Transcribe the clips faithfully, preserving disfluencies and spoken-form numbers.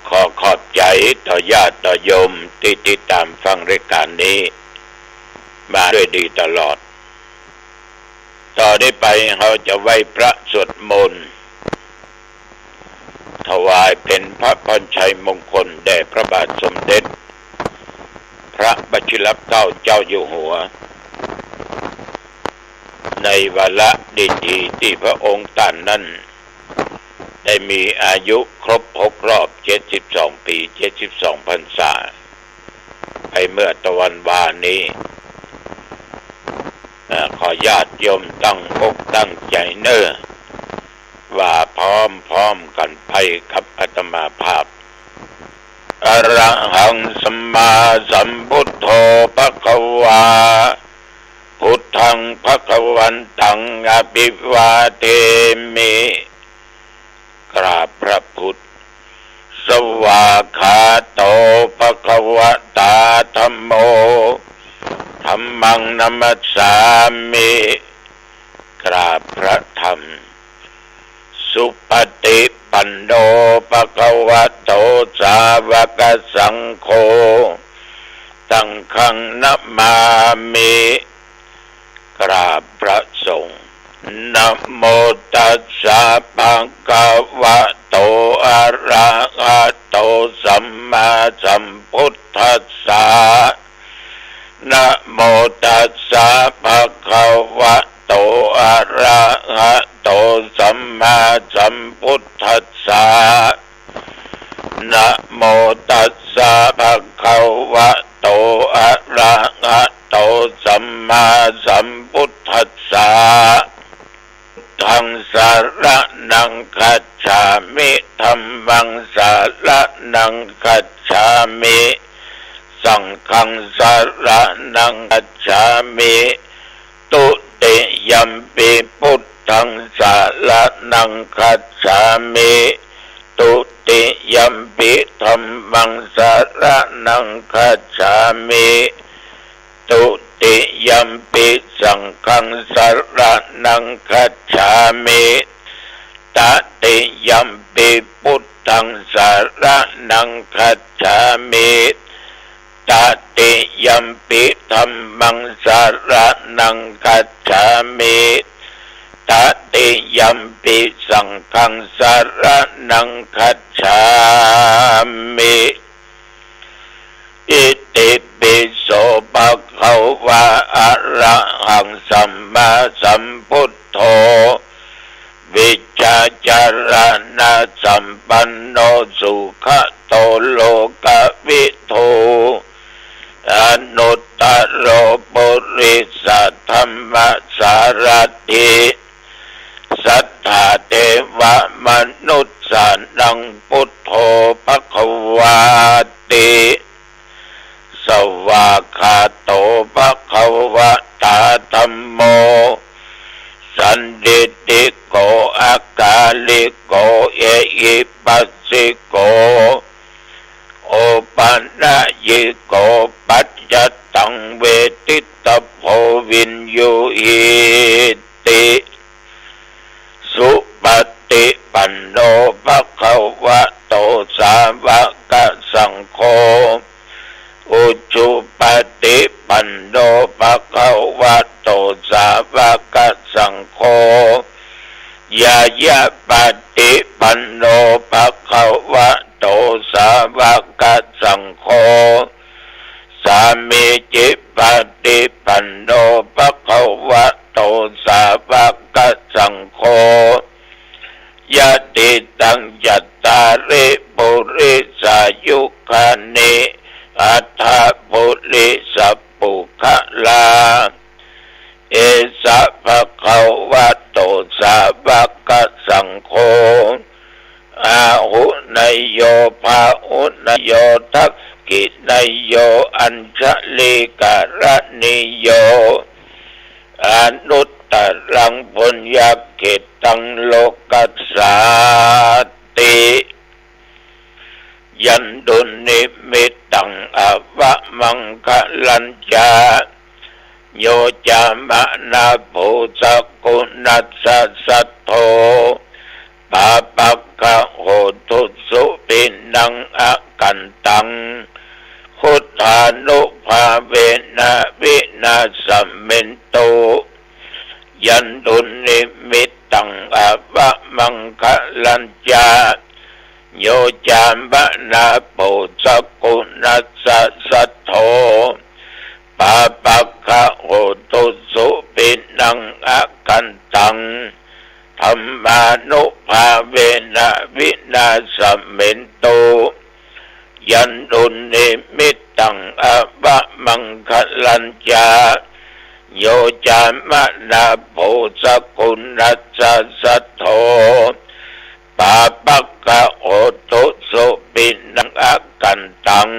ขอขอบใจ๋ต่อญาติต่อโยมตี้ติดต๋ามฟังรายก๋านนี้มาด้วยดีตลอด ต่อนี้ไปเฮาจะไหว้พระสวดมนต์ ถวายเป๋นพระพรชัยมงคลแด่พระบาทสมเด็จพระวชิรเกล้าเจ้าอยู่หัว ในวาระดีๆ ตี้พระองค์ต้านนั้นได้มีอายุครบหกรอบเจ็ดสิบสองปี๋ เจ็ดสิบสองพรรษา ไปเมื่อตะวันวานนี้ อ่า ขอญาติโยมตั้งอกตั้งใจ๋เน่อ ว่าพร้อมๆ กั๋นไปกับอาตมาภาพ อะระหังสัมมาสัมพุทโธ ภะคะวา พุทธัง ภะคะวันตัง อะภิวาเทมิ กราบพระพุทธ สวากขาโต ภะคะวะตา ธัมโม ธัมมัง นะมัสสามิ กราบพระธรรม สุปฏิปันโน ภะคะวะโต สาวกสังโฆ สังฆัง นะมามิ กราบพระสงฆ์ นะโมตัสสะ ภะคะวะโต อะระหะโต สัมมาสัมพุทธัสสะ นะโมตัสสะ ภะคะวะโต อะระหะโต สัมมาสัมพุทธัสสะ นะโมตัสสะ ภะคะวะโต อะระหะโต สัมมาสัมพุทธัสสะ ธัง สะระณัง คัจฉามิ ธัมมัง สะระณัง คัจฉามิ สังฆัง สะระณัง คัจฉามิ ตุติยัมปิ พุทธัง สะระณัง คัจฉามิ ตุติยัมปิ ธัมมัง สะระณัง คัจฉามิ ตุติยัมปิ สังฆัง สะระณัง คัจฉามิ ตติยัมปิ พุทธัง สะระณัง คัจฉามิ ตติยัมปิ ธัมมัง สะระณัง คัจฉามิ ตติยัมปิ สังฆัง สะระณัง คัจฉามิ อิติปิโส ภะคะวา อะระหัง สัมมาสัมพุทโธ วิชชาจารณะสัมปันโน สุขะโต โลกวิทู อนุตตะโร ปุริสะธัมมะสารัตถิ สัตถาเทวะมนุสสานัง พุทโธ ภะคะวาติ สวากขาโต ภะคะวะตา ธัมโม สันทิฏฐิโก อะกาลิโก เอหิปัสสิโก โอปะนะยิโก ปัจจตัง เวทิตถะโพ วิญญูหิติ สุปฏิปันโน ภะคะวะโต สาวกสังโฆ อุจุปฏิปันโน ภะคะวะโต สาวกสังโฆ ญาญาปฏิปันโน ภะคะวะโต สาวกสังโฆ สามีจิปฏิปันโน ภะคะวะโต สาวกสังโฆ ยะติตัง จัตตาริ ปุริสายุคานิ อัฏฐะ ปุริสะปุคคลา เอสะ ภะคะวะโต สาวกสังโฆ อาหุเนยโย ปาหุเนยโย ทักขิเนยโย อัญชลีกะรณีโย อนุตตะรัง ปุญญะเขตตัง โลกัสสาติ ยันตุนิมิตตัง อวะมังคะลัญจะ โย จามะนะ โภ สะกุณัสสะ สัทโธ ปาปะกะโห ตุสสุ ปิณัง โย จามนา โภ สกุณัสสะ สัทโธ ปาปะกะ โหตุ สุขินัง อกันตัง ธัมมานุภาเวนะ วินาสเมนตุ ยันตุ นิมิตตัง อวมังคะลัญจะ โย จามนา โภ สกุณัสสะ สัทโธ ปาปะกะ โหตุ สุขินัง อกันตัง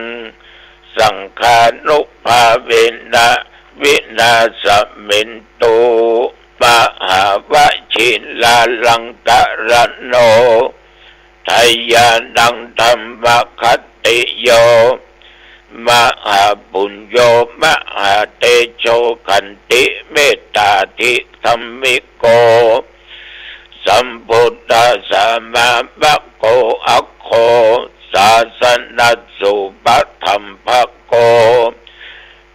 สังฆานุภาเวนะ วินาสเมนตุ มหาวชิราลังกะรโณ ไทยานัง ธัมมะขัตติโย มหาปุญโญ มหาเตโช ขันติเมตตาธิคัมมิโก สัมพุทธัสสะ มามะโก อัคโค สาสนัสสุ ปะธัมภะโก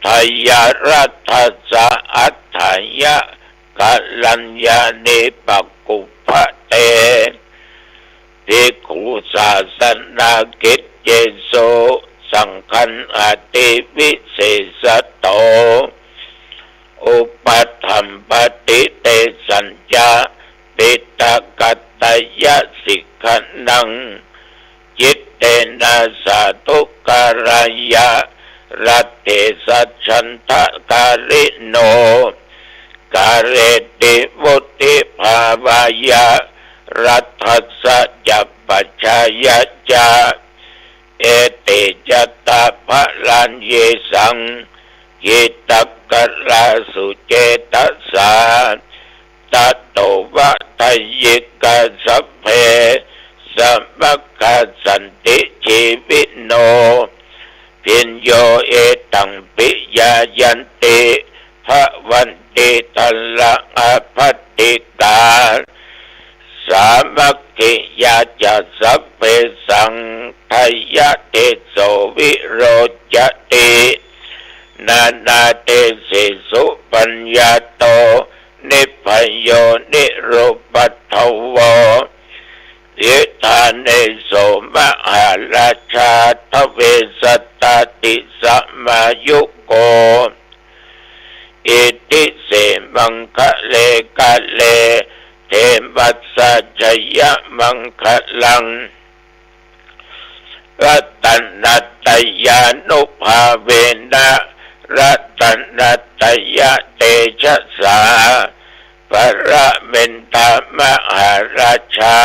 ไทยรัตถัสสะ อัฏฐายะ กะรัญญานิ ปะกุปพะเต ภิกขุสาสนากิจเจสุ สังฆันอติวิเศษโต อุปะธัมปะติ เตสัญจะ ปิตะกัตตะยะสิกขะนัง จิตเตนะ สาธุการายะ รัตเถสัชชันทะการิโณ กาเรติ วุฒิภาวายะ รัตถัสสะ จะ ปัจฉายะจะ เอเต จัตตา พะลาเยสัง หิตะกะรา สุเจตสา ตะโต วะทะยิกา สัพเพ สะมัคคะ สันติ ชีวิโน ภิญโญ เอตัง ปิยายันติ ภะวันติ ทะละ อะภัตติกา สามัคคียาจะ สัพเพสัง ทะยะ เทโส วิโรจจะติ นานาเทเสสุ ปัญญาโต นิพพะโย นิรุปปัทถโว อิฏฐานิโส มหาราชา ทเวสัตตาติสมายุโก อิทธิเส มังคะเล กาเล เทวัสสะ ชยะมังคะลัง รัตนัตตยานุภาเวนะ รัตนัตตยะเตชะสา ปะระเมนทะ มหาราชา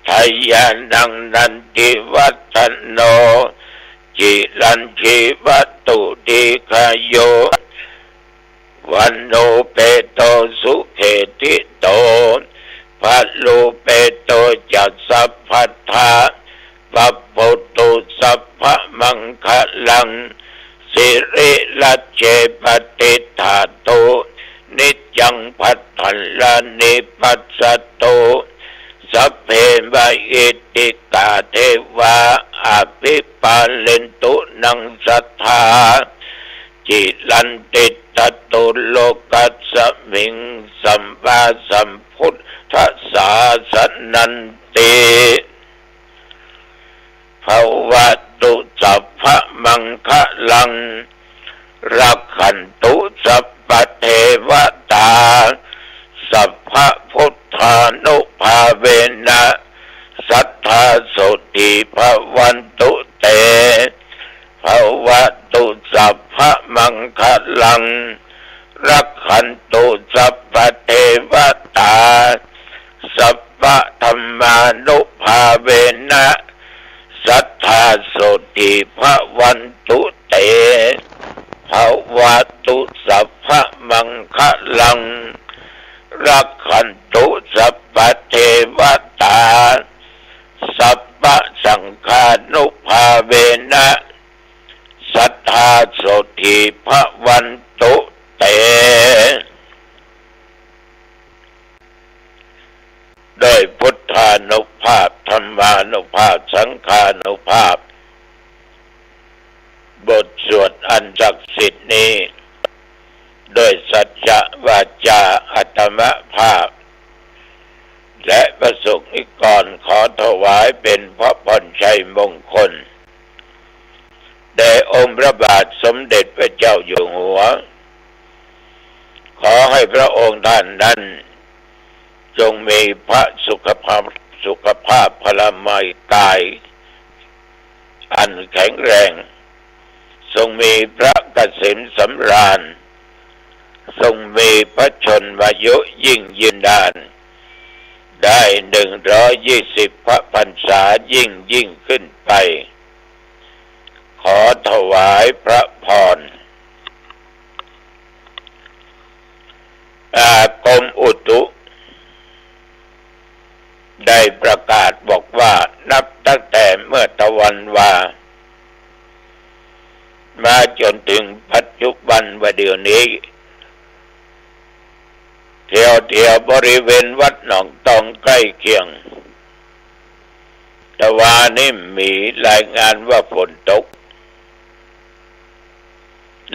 ไทยานัง นันทิวัฒโน จิรัญจีวัตถุ ดีฆายุ วัณโณ เปโต สุเขติโต พะลู เปโต จะ สัพพัทธะ ปัปปุตตุ สัพพะมังคะลัง สิริรัจเจ ปะติฏฐาตุ นิจจัง พัทธัลลานิ ปัสสะตุ สัพเพ มะหิทธิกา เทวา อภิปาเลนตุ นัง สัทธา จิรัญติตะตุ โลกัสสมิง สัมมาสัมพุทธัสสะ นันติ ภะวะตุ สัพพะมังคะลัง รักขันตุ สัพพะเทวะตา สัพพะพุทธานุภาเวนะ สัทธา โสตถี ภะวันตุ เต ภะวะตุ สัพพะมังคะลัง รักขันตุ สัพพะเทวะตา สัพพะธัมมานุภาเวนะ สัทธา โสตถี ภะวันตุ เต ภะวะตุ สัพพะมังคะลัง รักขันตุ สัพพะเทวะตา สัพพะสังฆานุภาเวนะ สัทธา โสตถี ภะวันตุ เต ด้วยพุทธานุภาพ ธัมมานุภาพ สังฆานุภาพ บทสวดอันศักดิ์สิทธิ์นี้ ด้วยสัจจะวาจาอัตมภาพ และเว ประสงค์นิกร ขอถวายเป็นพระพรชัยมงคล แด่องค์พระบาทสมเด็จพระเจ้าอยู่หัว ขอให้พระองค์ท่านนั้น จงมีพระสุขภาพ สุขภาพพลามัยกาย อันแข็งแรง ทรงมีพระเกษมสำราญ ทรงมีพระชนมายุยิ่งยืนนาน ได้หนึ่งร้อยยี่สิบพระพรรษายิ่งยิ่งขึ้นไป ขอถวายพระพร อ่า กรมอุตุ ได้ประกาศบอกว่า นับตั้งแต่เมื่อตะวันวา มาจนถึงปัจจุบันว่าเดี๋ยวนี้ แถวๆบริเวณวัดหนองตองใกล้เคียง ตะวานี้มีรายงานว่าฝนตก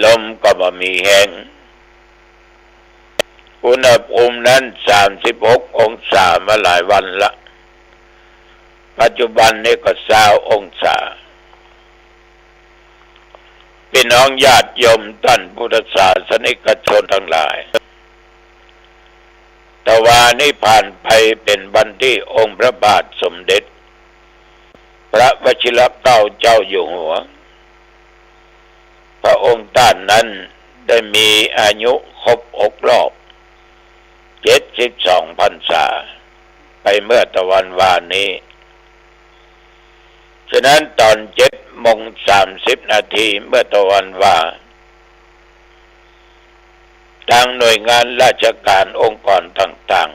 ลมก็บ่มีแฮง อุณหภูมินั้นสามสิบหกองศามาหลายวันละ ปัจจุบันนี้ก็ซาวองศา พี่น้องญาติโยมต้านพุทธศาสนิกชนตังหลาย ตะวานี้ผ่านไปเป็นวันตี้องค์พระบาทสมเด็จ พระวชิรเกล้าเจ้าอยู่หัว พระองค์ต้านนั้นได้มีอายุครบหกรอบ เจ็ดสิบสองพรรษา ไปเมื่อตะวันวานี้ ฉะนั้นต๋อนเจ็ดโมงสามสิบนาทีเมื่อตะวันวา ตางหน่วยงานราชการองค์กรต่าง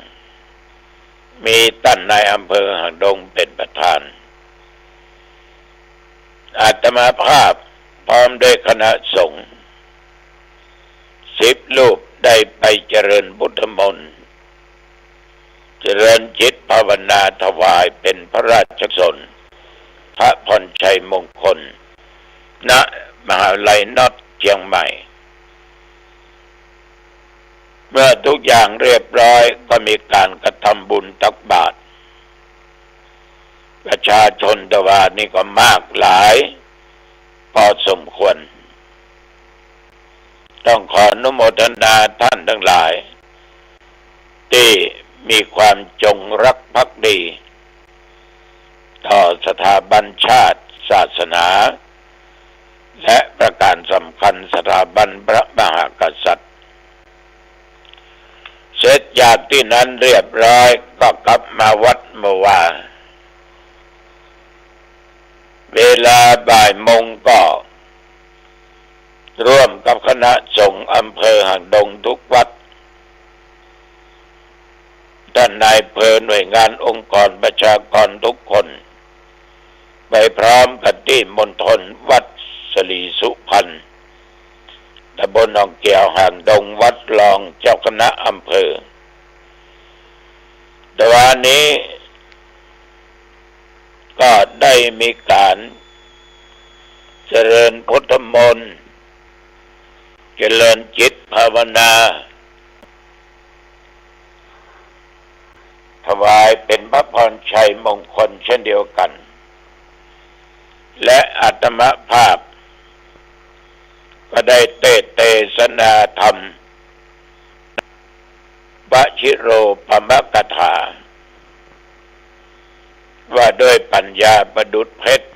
ๆ มีต้านนายอำเภอหางดงเป็นประธาน อาตมาภาพพร้อมด้วยคณะสงฆ์สิบรูปได้ไปเจริญพุทธมนต์ เจริญจิตภาวนาถวายเป็นพระราชกุศล พระพรชัยมงคล ณ มหาวิทยาลัยนอตเชียงใหม่ เมื่อทุกอย่างเรียบร้อยก็มีการกระทำบุญตักบาตร ประชาชนตะวานี้ก็มากหลายพอสมควร ต้องขออนุโมทนาต้านตังหลาย ตี้มีความจงรักภักดี ต่อสถาบันชาติศาสนา และประการสำคัญสถาบันพระมหากษัตริย์ เสร็จจากตี้นั้นเรียบร้อยก็กลับมาวัดเมื่อวา เวลาบ่ายโมงก็ ร่วมกับคณะสงฆ์อำเภอหางดงทุกวัด ต้านนายอำเภอ หน่วยงานองค์กรประชากรทุกคน ไปพร้อมกั๋นตี้มณฑลวัดศรีสุพรรณ ตำบลหนองแก้วหางดง วัดรองเจ้าคณะอำเภอ ตะวานี้ ก็ได้มีการเจริญพุทธมนต์ เจริญจิตภาวนา ถวายเป็นพระพรชัยมงคลเช่นเดียวกัน และอาตมาภาพก็ได้เทศน์เตสนาธรรม วชิโรปมกถา ว่าด้วยปัญญาประดุจเพชร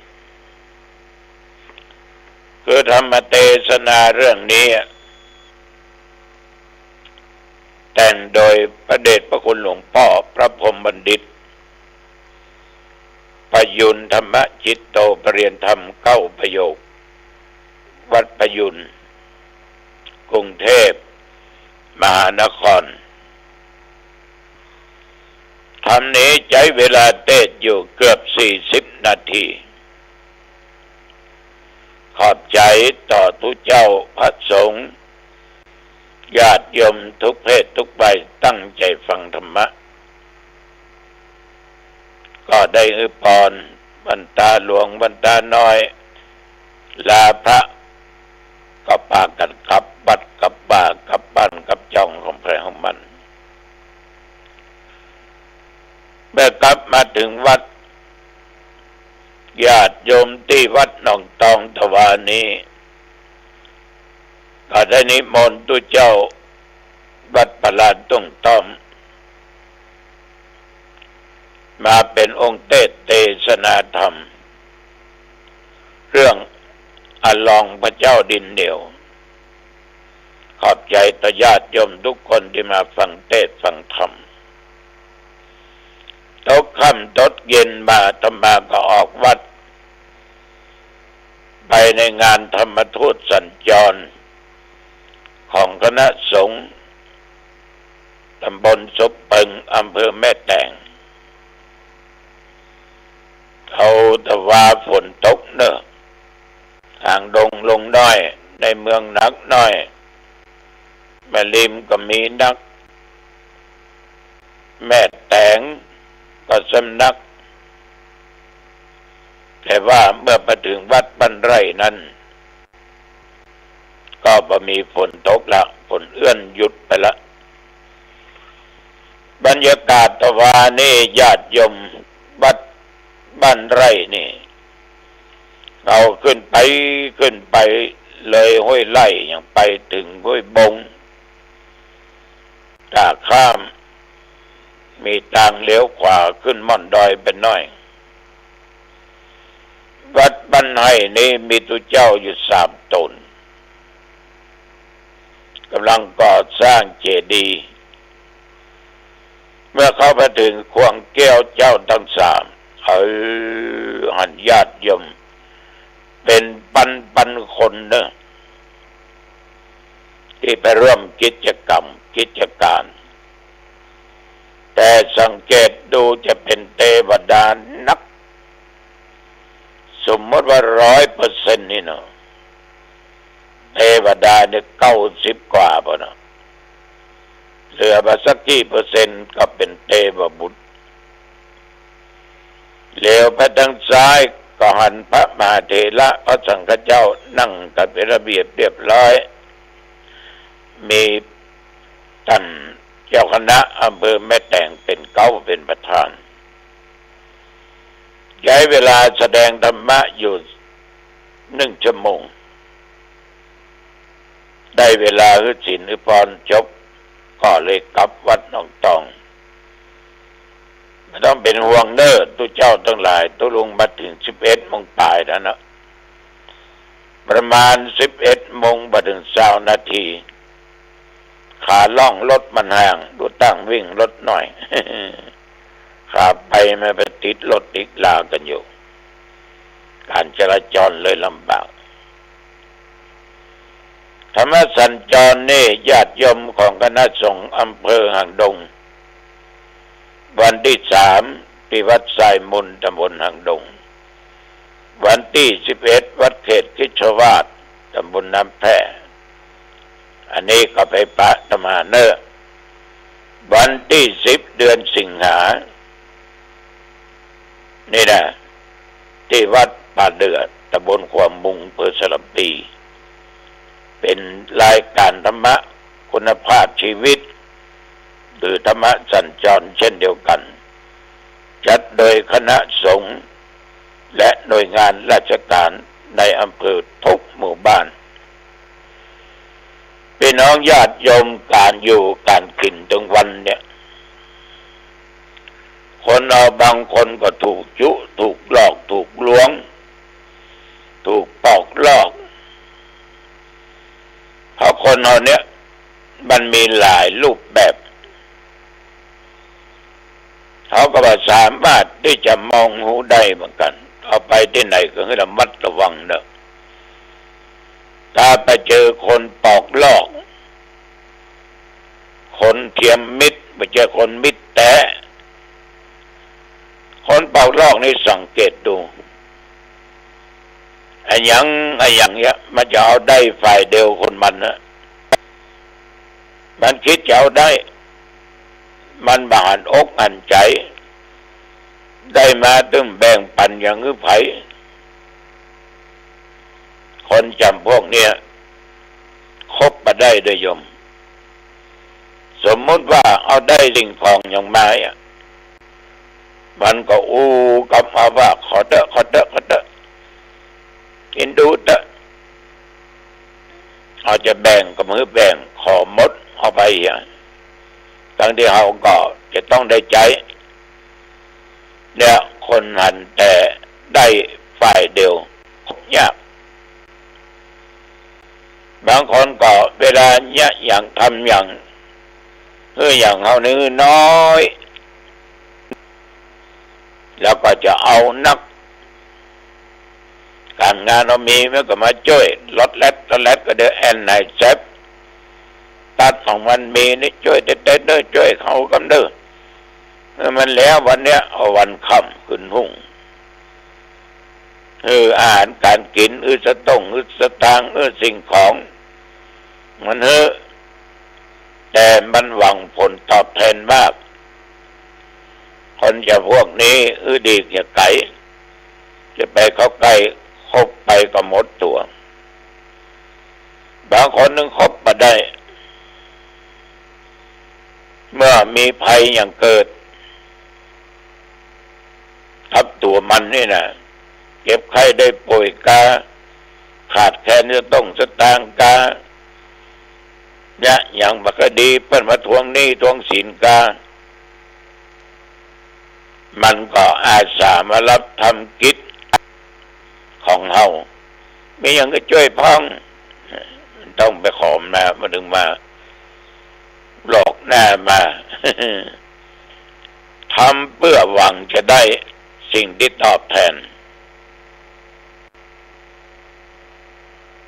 คือธรรมเตสนาเรื่องนี้ แต่งโดยพระเดชพระคุณหลวงป้อพระพรหมบัณฑิต ประยูรธรรมจิตโต ประเรียนธรรมเก้าประโยค วัดประยูร กรุงเทพมหานคร ธรรมนี้ใจ๊เวลาเตสน์อยู่เกือบสี่สิบนาที ขอบใจ๋ต่อตุ๊เจ้าพระสงฆ์ ญาติโยมทุกเพศทุกวัยตั้งใจ๋ฟังธรรมะ ก็ได้อื้อปอน วันตาหลวงวันตาน้อย ลาพระ ก็ปากั๋นกลับวัดกลับบ้านกลับบ้านกลับจ้องของใผของมัน เมื่อ ถึงวัด ญาติโยมตี้วัดหนองตองตะวานี้ ก็ได้นิมนต์ตุ๊เจ้าวัดป่าลานตุ้งต้อม มาเป๋นองค์เตสน์เตสนาธรรม เรื่องอะลองพระเจ้าดินเหนียว ขอบใจ๋ต่อญาติโยมทุกคนตี้มาฟังเตสน์ฟังธรรม ตกค่ำตกเย็นมาอาตมาก็ออกวัด ไปในงานธรรมทูตสัญจร ของคณะสงฆ์ตำบลศพเปิง อำเภอแม่แตง เอาแต่ว่าฝนตกเนาะ หางดงลงน้อย ในเมืองหนักน้อย แม่ริมก็มีนัก แม่แตงก็ซ้ำนัก แต่ว่าเมื่อไปเถิงวัดบ้านไร่นั้น ก็บ่มีฝนตกละ ฝนเอื้อนหยุดไปละ บรรยากาศตะวานี้ญาติโยมวัดบ้านไร่นี่ เอาขึ้นไป ขึ้นไปเลยห้วยไร่ ยังไปเถิงห้วยบง ถ้าข้าม มีตางเลี้ยวขวาขึ้นม่อนดอยไปหน้อย วัดบ้านไร่นี้มีตุ๊เจ้าอยู่สามต๋น ก่ำลังก่อสร้างเจดีย์ เมื่อเข้าไปเถิงควงแก้วเจ้าตังสาม เออ หันญาติโยม เป๋นปันๆ คนเนาะ ตี้ไปร่วมกิจกรรมกิจก๋าน แต่สังเกตดูจะเป๋นเตวดานัก สมมติว่าร้อยเปอร์เซ็นต์นี่เนาะ เตวดาเนี่ยเก้าสิบกว่าปุ้นเนาะ เหลือบ่สักกี่เปอร์เซ็นต์ก็เป๋นเตวบุตร เหลียวไปตางซ้ายก็หันพระมหาเถระพระสังฆเจ้านั่งกั๋นเป๋นระเบียบเรียบร้อย มีต้านเจ้าคณะอำเภอแม่แตงเป๋นเก๊าเป๋นประธาน ใจ๊เวลาแสดงธรรมะอยู่นึ่งชั่วโมง ได้เวลาหื้อศีลหื้อพรจบ ก็เลยกลับวัดหนองตอง บ่ต้องเป๋นห่วงเน่อตุ๊เจ้าตังหลาย ตุ๊ลุงมาเถิงสิบเอ็ดโมงป๋ายแล้วเนาะ ประมาณสิบเอ็ดโมงบ่เถิงซาวนาที ขาล่องรถมันห่าง ดูตั้งวิ่งรถหน้อย ขาไปมันไปติดรถติดลากั๋นอยู่ ก๋านจราจรเลยลำบาก ธรรมสัญจรนี่ญาติโยมของคณะสงฆ์อำเภอหางดง วันตี้สามตี้วัดทรายมูล ตำบลหางดง วันตี้สิบเอ็ดวัดเขตคริสตวาส ตำบลน้ำแพร่ อันนี้ก็ไปปะอาตมาเน่อ วันตี้สิบเดือนสิงหา นี่นะ ตี้วัดป่าเดือ ตำบลขวาวมุง อำเภอสารภี เป๋นรายก๋านธรรมะคุณภาพชีวิต หรือธรรมสัญจรเช่นเดียวกั๋น จัดโดยคณะสงฆ์และหน่วยงานราชก๋านในอำเภอทุกหมู่บ้าน ปี้น้องญาติโยม ก๋านอยู่ก๋านกิ๋นตึงวันเนี่ย คนเฮาบางคนก็ถูกจุ ถูกหลอก ถูกลวง ถูกปอกลอก เพราะคนเฮาเนี่ยมันมีหลายรูปแบบ เฮาก็บ่สามารถตี้จะมองฮู้ได้เหมือนกั๋น เอาไปตี้ไหนก็หื้อระมัดระวังเน่อ ถ้าไปเจอคนปอกลอก คนเทียมมิตร บ่ใจ้คนมิตรแต๊ คนปอกลอกนี่สังเกตดู อะหยังอะหยังเนี่ย มันจะเอาได้ฝ่ายเดียวคนมันนะ มันกึ๊ดจะเอาได้ มันบ่หันอกหันใจ๋ ได้มาตึงแบ่งปั๋นหยังหื้อใผ คนจ๋ำพวกเนี่ย คบบ่ได้เน่อโยม สมมุติว่าเอาได้สิ่งของหยังมาอะ มันก็อู้กับเฮาว่า ขอเต๊อะ ขอเต๊อะ ขอเต๊อะ กิ๋นดูเต๊อะ เฮาจะแบ่งก็บ่หื้อแบ่ง ขอหมดเอาไปเหีย ตึงตี้เฮาก็จะต้องได้ใจ๊ เนี่ย คนหันแต่ได้ฝ่ายเดียว ยาก บางคนก็เวลาเยียะหยังทำหยัง หื้อหยังเฮานี่น้อย แล้วก็จะเอานัก ก๋านงานเฮามี มันก็มาจ้วย ลอดแลด ลอดแลด ก็เดี๋ยวแอ่นไหนเจ็บ ตั๊ดของมันมีนี่จ้วยเต๊อะ เต๊อะ เต๊อะ จ้วยเขากำเต๊อะ เออ มันแล้ววันเนี้ย เอาวันค่ำคืนฮุ่ง เออ อาหารก๋านกิ๋น เออ สะต้งค์ เออ สตางค์ เออ สิ่งของ มันเหียะ แต่มันหวังผลตอบแทนมาก คนจำพวกนี้ เออ ดีเหียไก๋ จะไปเข้าใก้ คบไปก็หมดตั๋ว บางคนนึ่งคบบ่ได้ เมื่อมีภัยหยังเกิด กับตั๋วมันนี่นะ เจ็บไข้ได้ป่วยกา ขาดแคลนสะต้งค์สตางค์กา เยียะหยังบ่ค่อยดี เปิ้นมาทวงหนี้ทวงสินกา มันก็อาสามาฮับทำกิจของเฮา มีหยังก็จ้วยพ่อง ต้องไปขอมา บ่ต้องมาหลอกหน้ามา ทำเพื่อหวังจะได้สิ่งที่ตอบแทน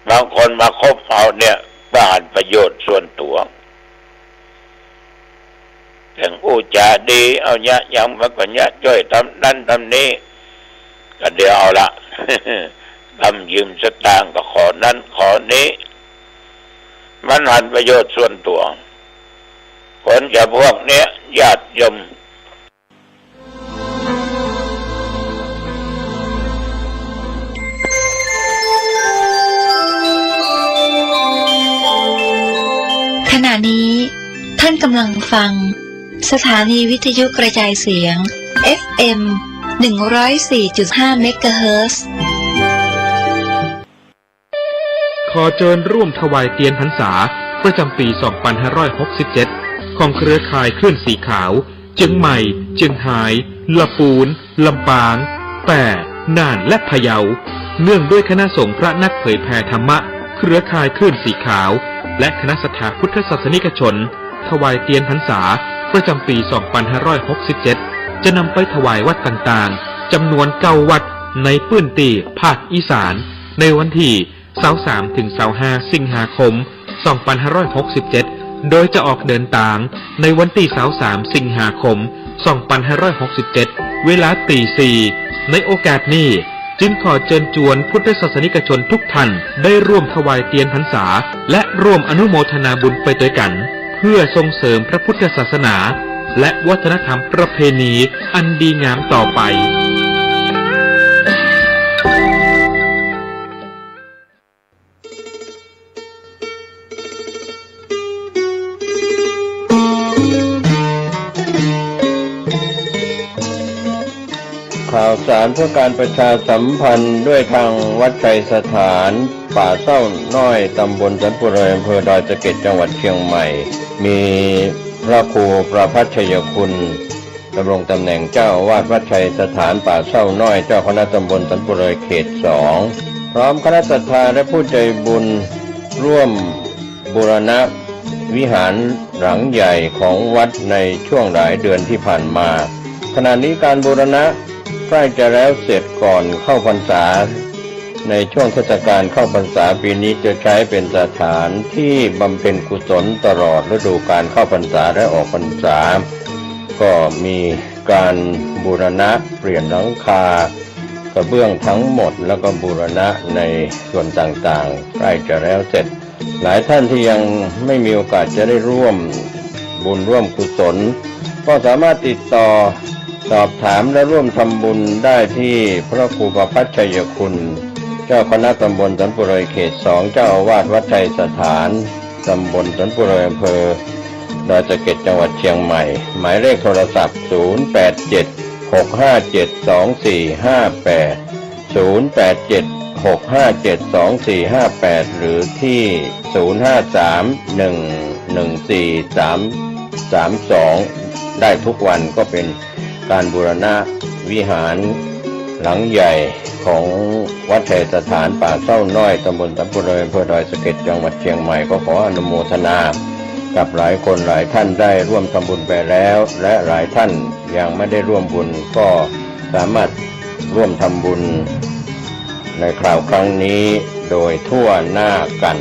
บางคนมาคบเฮาเนี่ย เพื่อหันประโยชน์ส่วนตั๋ว แต่งอู้จ๋าดี เอาเยียะหยังมาก็เยียะ จ้วยทำนั้นทำนี้ ก็เดี๋ยวเอาละ กำยืมสตางค์ก็ขอนั้นขอนี้ มันหันประโยชน์ส่วนตั๋ว คนจำพวกเนี้ย ญาติโยม ขณะนี้ท่านกำลังฟังสถานีวิทยุกระจายเสียง เอฟเอ็ม หนึ่งร้อยสี่จุดห้า เมกะเฮิรตซ์ ขอเจิญร่วมถวายเตียนพรรษาประจำปี๋ สองปันห้าร้อยหกสิบเจ็ด ของเครือข่ายคลื่นสีขาว เจียงใหม่ เจียงฮาย ละปูน ลำปาง แป้ น่าน และพะเยา เนื่องด้วยคณะสงฆ์พระนักเผยแผ่ธรรมะ เครือข่ายคลื่นสีขาว และคณะศรัทธาพุทธศาสนิกชน ถวายเตียนพรรษาประจำปี๋ สองปันห้าร้อยหกสิบเจ็ด จะนำไปถวายวัดต่างๆ จำนวนเก้าวัดในพื้นตี้ภาคอีสาน ในวันตี้ ซาวสาม ถึง ซาวห้า สิงหาคม สองปันห้าร้อยหกสิบเจ็ด โดยจะออกเดินตางในวันตี้ ซาวสาม สิงหาคม สองปันห้าร้อยหกสิบเจ็ด เวลาตีสี่ ในโอกาสนี้ จึงขอเจิญจวนพุทธศาสนิกชนทุกท่านได้ร่วมถวายเตียนพรรษา และร่วมอนุโมทนาบุญไปตวยกั๋น เพื่อส่งเสริมพระพุทธศาสนา และวัฒนธรรมประเพณีอันดีงามต่อไป ข่าวสารเพื่อการประชาสัมพันธ์ ด้วยทางวัดชัยสถาน ป่าเศร้าน้อย ตำบลสันป่วย อำเภอดอยสะเก็ด จังหวัดเชียงใหม่ มีพระครูประภัชชัยคุณ ดำรงตำแหน่งเจ้าอาวาสวัดชัยสถานป่าเศร้าน้อย เจ้าคณะตำบลสันป่วยเขตสอง พร้อมคณะศรัทธาและผู้ใจบุญ ร่วมบูรณะวิหารหลังใหญ่ของวัดในช่วงหลายเดือนที่ผ่านมา ขณะนี้การบูรณะใกล้จะแล้วเสร็จก่อนเข้าพรรษา ในช่วงเทศกาลเข้าพรรษาปีนี้จะใช้เป็นสถานที่บำเพ็ญกุศลตลอดฤดูกาลเข้าพรรษาและออกพรรษา ก็มีการบูรณะเปลี่ยนหลังคากระเบื้องทั้งหมด แล้วก็บูรณะในส่วนต่างๆ ใกล้จะแล้วเสร็จ หลายท่านที่ยังไม่มีโอกาสจะได้ร่วมบุญร่วมกุศล ก็สามารถติดต่อสอบถามและร่วมทำบุญได้ที่พระครูประภัชชัยคุณ เจ้าคณะตำบลสันป่วยเขตสอง เจ้าอาวาสวัดชัยสถาน ตำบลสันป่วย อำเภอดอยสะเก็ด จังหวัดเชียงใหม่ หมายเลขโทรศัพท์ ศูนย์แปดเจ็ด หกห้าเจ็ด สองสี่ห้าแปด ศูนย์แปดเจ็ด หกห้าเจ็ด สองสี่ห้าแปด หรือที่ ศูนย์ห้าสาม หนึ่งหนึ่งสี่ สามสามสอง ได้ทุกวัน ก็เป็นการบูรณะวิหารหลังใหญ่ของวัดไทยสถานป่าเศร้าน้อย ตำบลสำโพนดอย อำเภอดอยสะเก็ด จังหวัดเชียงใหม่ ก็ขออนุโมทนากับหลายคนหลายท่านได้ร่วมทำบุญไปแล้ว และหลายท่านยังไม่ได้ร่วมบุญ ก็สามารถร่วมทำบุญในคราวครั้งนี้โดยทั่วหน้ากัน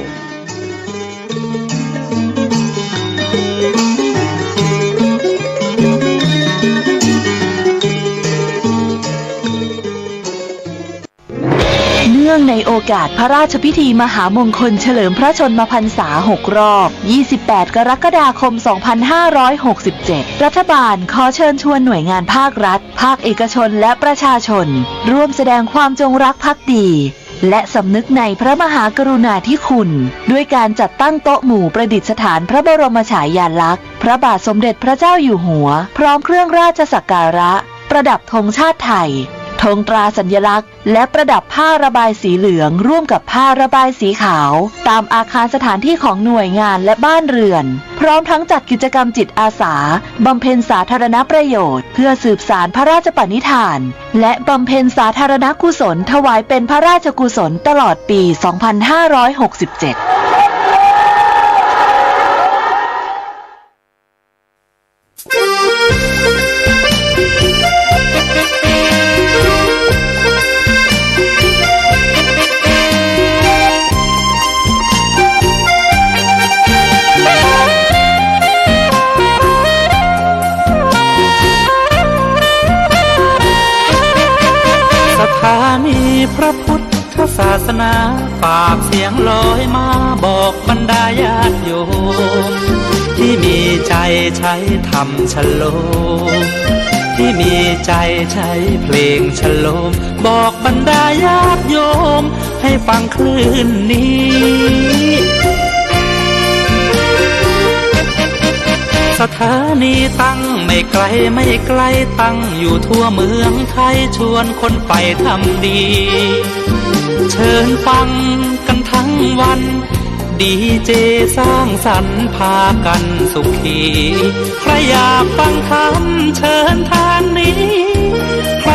เนื่องในโอกาสพระราชพิธีมหามงคลเฉลิมพระชนมพรรษาหกรอบ ยี่สิบแปด กรกฎาคม สองพันห้าร้อยหกสิบเจ็ด รัฐบาลขอเชิญชวนหน่วยงานภาครัฐ ภาคเอกชน และประชาชน ร่วมแสดงความจงรักภักดี และสำนึกในพระมหากรุณาธิคุณ ด้วยการจัดตั้งโต๊ะหมู่ประดิษฐานพระบรมฉายาลักษณ์พระบาทสมเด็จพระเจ้าอยู่หัว พร้อมเครื่องราชสักการะ ประดับธงชาติไทย ธงตราสัญลักษณ์ และประดับผ้าระบายสีเหลืองร่วมกับผ้าระบายสีขาว ตามอาคารสถานที่ของหน่วยงานและบ้านเรือน พร้อมทั้งจัดกิจกรรมจิตอาสา บำเพ็ญสาธารณประโยชน์ เพื่อสืบสานพระราชปณิธาน และบำเพ็ญสาธารณกุศลถวายเป็นพระราชกุศลตลอดปี สองพันห้าร้อยหกสิบเจ็ด สถานีพระพุทธศาสนา ฝากเสียงลอยมาบอกบรรดาญาติโยม ที่มีใจใช้ธรรมชโลม ที่มีใจใช้เพลงชโลม บอกบรรดาญาติโยม ให้ฟังคลื่นนี้ สถานีตั้งไม่ไกลไม่ไกล ตั้งอยู่ทั่วเมืองไทย ชวนคนไปทำดี เชิญฟังกันทั้งวัน ดีเจสร้างสรรค์พากันสุขี ใครอยากฟังธรรมเชิญทางนี้